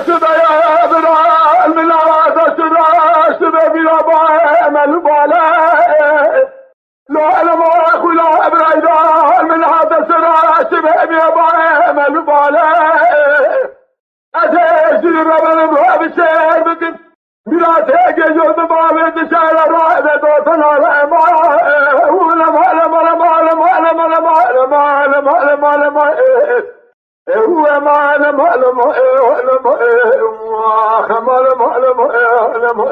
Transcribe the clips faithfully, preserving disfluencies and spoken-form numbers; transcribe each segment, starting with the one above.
Sibeya bira, min hate sira, sibe bira bae melubale. La elema xula ebrayda, min hate sira, sibe bira bae melubale. Ez ê jî reberim re bi şêr bikim. Mîratê gêjo bi bavê dişere re eve dotana re ema. Û lema, lema, lema, lema. Û ema, lema, lema, lema, lema, lema, lema.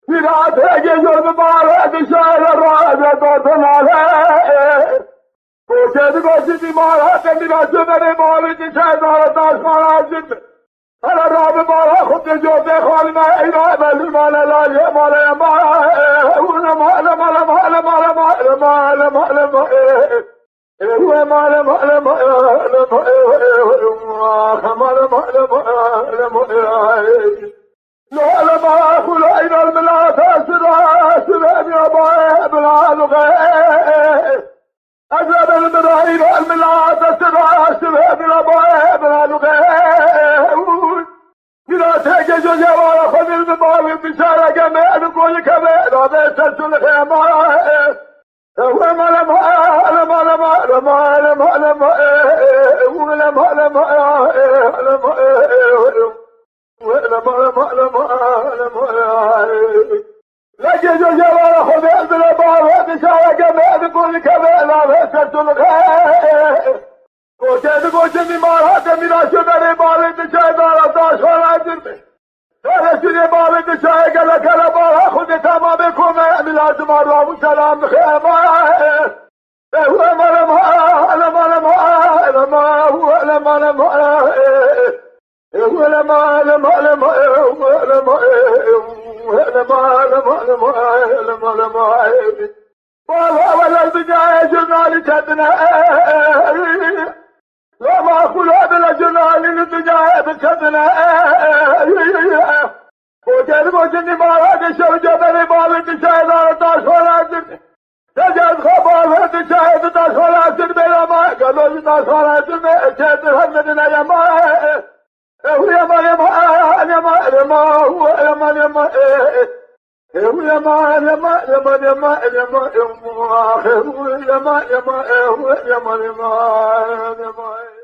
Mîratê gêjo bi bavê dişere re eve dotana re. Koçê digoşî dîmara te mîra cömerê bavê dişere dara taşmana cin. Hele rabi bala xwe tê cotê xanime eyra eve lûnane lalê male ema. Û lema, lema, lema, lema. Û ema, lema, lema, lema. Lema, lema, lema. Lema, lema, xula eyra milata sira, sira, ema, ema, lema. Ez ê benim birayî ber milata sira, sira, bila bae, bila luge. Bila teke coca vara xwedil bi bavê bişara geme, ez gol keve, rabe ser sulhe ma. Ewe ma lema, lema, lema, lema, lema, lema, lema, lema, lema, lema, lema. Leke cocevara xwe bêzile bavê dişareke me bi gulike bêla ve sertulxe. Koçê digoşin mîmara demîra şoderê bavê dişayê dara daşxana cirme. Sare şirê bavê dişayê gelekere bava xwe de tamamê kome emî lazim arwa bu selam dixe ema. Baba, welek bi cayê jurnalî ketine. Loma xula bile jurnalî li dinyayê biketine. Koçeri koçinî mara de şev cebelê bavê dişayê dara taşxana cirme. Tecez xwe bavê dişayê di taşxana cirme loma gelo ji taşxana cirme çêtir hemidine yema. Ew yema, yema, yema, yema, yema, yema, yema, yema, yema, yema, yema, yema, yema, yema, yema, yema, yema, yema, yema.